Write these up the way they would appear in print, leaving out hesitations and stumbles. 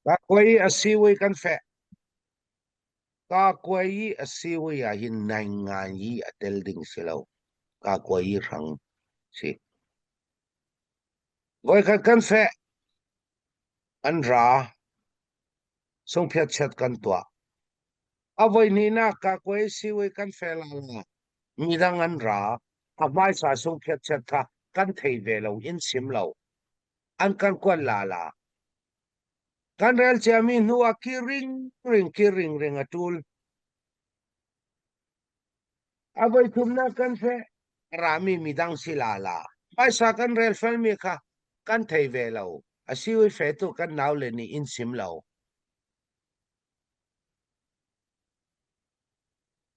Kakuai a siwi kan feh. Kakuai i a siwi ah hin naingngan i a tel ding si lo. Kakuai i hrang si. Voikhat kan feh. An ra. Sungphiat chiat kan tuah. A voihnihnak kakuai siwi kan feh la la. Midang an ra. A hmaisa sungphiat chiat kha kan thei ve lo, in sim lo. An kan kuat la la. Kan rel ciami hnu ah ki ringring ki ringring a ṭul. A voi thumnak kan feh rami midang si la la. Phaisa kan rel felmi kha kan thei ve lo. A si ui fetu kan naule nih in sim lo.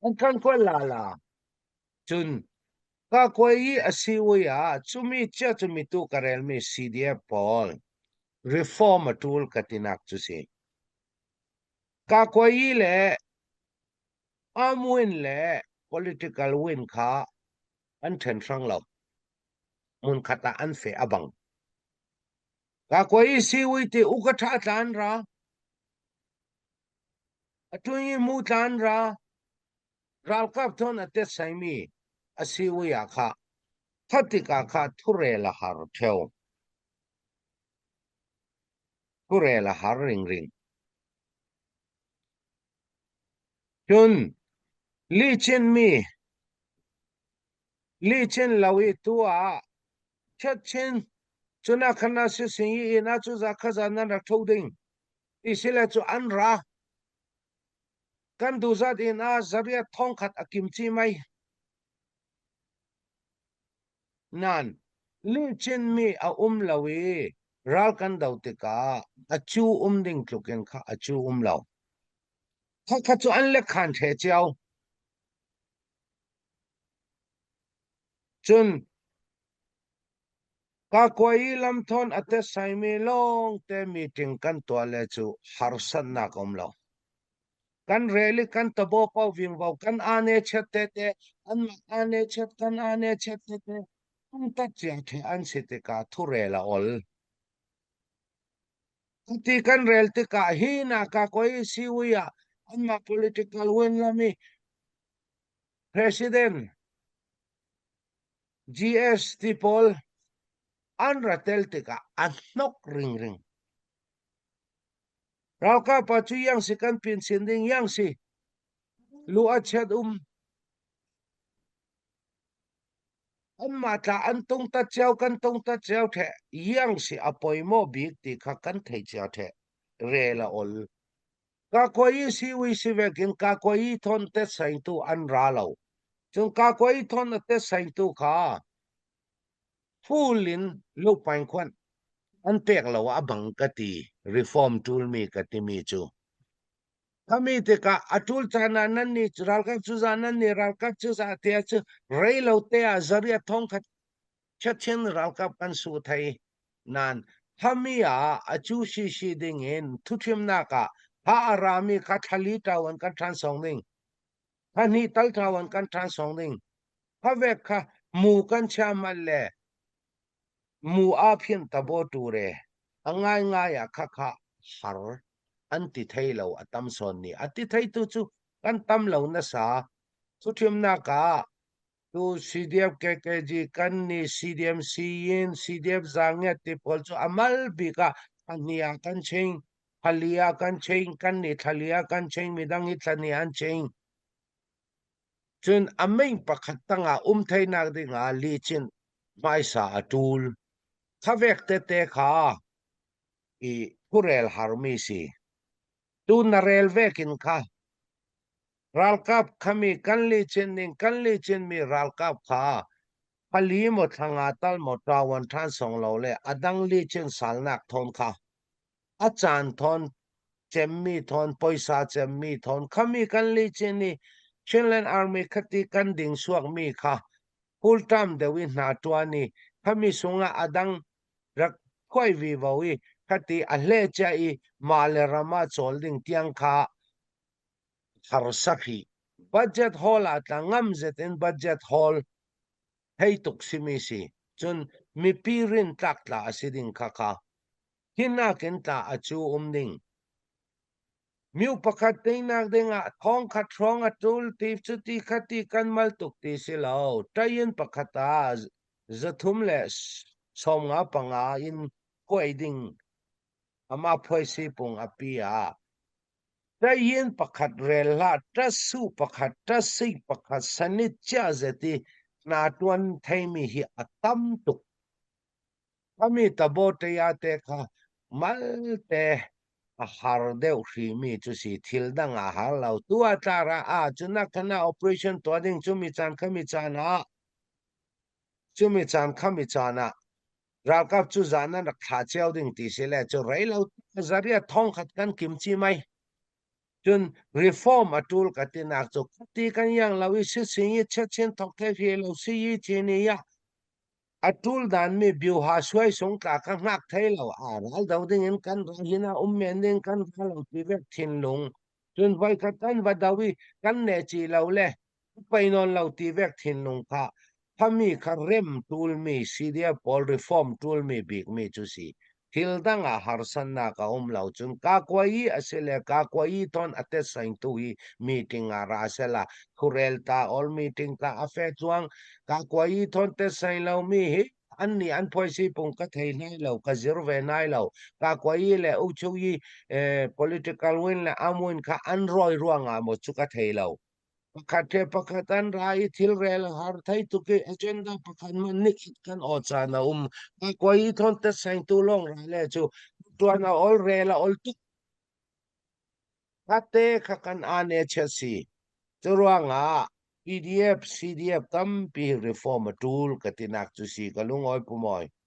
An kan kual la la. Cun ka kuai i a si ui ah cumi cia cumi tu ka relmi CDF pawl reform a ṭul ka tinak cu si. Ka kuai i le arm win le political win kha an ṭhen hrang lo. Hmunkhat ah an fe a bang. Ka kuai i si ui ti u ka ṭha tlan ra. A ṭuin i mu tlan ra. Ralkap thon a tet saimi a si ui ah kha kha tikah kha thurel a har ṭheo. Thurel a har ringring. Cun lihchinmi lihchin lo i tu ah chiatchin cuna khana sising i inn ah cuza khaza nan rak tho ding ti sile cu an ra. Kan duhzat inn ah zariat thongkhat a kim ci mei. Nain lihchinmi a um lo i ral kan do tikah a cu um ding tluk in kha a cu um lo. Khakha cu an le khan ṭhe cio. Cun Kakuai lamthawn a tetsaimi lawngte meeting kan tuah le cu harsatnak a um lo. Kan rel i kan tabo pau vingvo kan ane chet tete anmah ane chet kan ane chet tete tung cia the an si tikah thurel a ol. Ti kan rel tikah hi na kakuai siwi ah anmah political win lami president GST pawl an ra tel tikah a hnok ringring. Ralkap pa cu yang si kan pin sin ding yang si lu a chiat um anmah tla an tung ta cio kan tung ta cio the yang si a poimo bik ti kha kan thei cio the rel a ol Ka koi si ui si vekin ka koi thon te saingtu an ra lo. Cun ka koi thon a te saingtu kha full in lupain khuan an pek lo a bang ka ti reform tul mi ka timi cu. Kami tikah a tul caan ah nan nih ralkap cu za nan nih ralkap cu za te cu rei lo te ah zaria thong khat Chechen ralkap kan su thei nain Hami ah a cu shishi ding in thuthimnak ah ha a rami kha thlali ṭawan kan ṭhan song ding. Kha hnih tal ṭawan kan ṭhan song ding. Kha vek kha mu kan chia mal le mu a phian tabo ture a ngai ngai ah kha kha har an ti thei lo a tam sawn ni a ti thei tu cu kan tam lo nasa thuthimnak ah Tu CDF KKG kan nih CDM Siyin CDF Zangiat ti pawl cu a mal bik ah thla ah kan ching thali ah kan ching kan nih thlali ah kan ching midang hi thlani an ching cun a ming pakhat tangah um theinak dingah licin hmaisa a ṭul khavek tete kha i khurel harmi si tu na rel vekin kha Ralkap khami kan licin ning kan licinmi ralkap kha pali maw thlanga tal maw ṭawan ṭhan song lo le a dang licin salnak thawn kha a caan thawn cemmi thawn poisa cemmi thawn khami kan licin i Chinland Army khati kan ding suakmi kha full time deuh i hna ṭuan i khami sungah a dang rak khuai vivo i khati a hle cia i mah le ram ah cawl ding tiang kha harsa hrih. Budget hall ah tla ngam zet in budget hall hei tuk simi si. Cun mipi rin tlak tla a si ding kha kha. Hi nakin tla a cu um ding. Myu pakhat teinak dingah thongkhat hrawng a ṭul ti cuti khati kan mal tuk ti si lo. Ṭayin pakhat ah 375 in phuai ding amah phuaisi pung a pi ah ṭayin pakhat rel hlah ṭasu pakhat ṭasik pakhat sanit cia zet i hna ṭuan theimi hi a tam tuk. Kami taboṭaya te kha malte a har deuh hrimi cu si thil dang a har lo. Tu ah tlar ah ah cun a kana operation tuah ding cumi caan khami caan ah cumi caan khami caan ah ralkap cu zan an rak thlah cio ding ti si le cu rei lo zaria thong khat kan kim chi mai. Cun reform a ṭul ka tinak cu ti kan yang lo i si sing i chin thok the hi lo si yi chi ni ya A ṭul danmi bioha suai sung tla kha hngak thei lo a ral do dingin kan ra hin ah um men ding kan ra lo ti vek thinlung cun voikhat kan va do i kan neh ci lo le pei nawn lo ti vek thinlung kha khami kha rem ṭulmi CDF pawl reform ṭulmi bikmi cu si. Thil dang ah harsannak a um lo cun kakuayi a si le kakuayi ton a tet saingtu hi meeting ah ra sela thurel ta all meeting ta a fe chuang kakuayi thon tet saing lo mi hi an nih an phuaisi pung ka thei nai lo ka zir ve nai lo kakuayi le uchuyi political win le am win kha an roi ruangah mo chu ka thei lo Pakhat le pakhat an ra i thilrel a har thei tuk i agenda pakhat man nikhat kan aw caan a um. Koi i thawn tet sengtu lawng ra le cu tuan a ol rel a ol tuk. Kate kha kan ane che si. Cu ruangah PDF, CDF tampi reform a tul ka tinak cu si ka lungawi pumawi.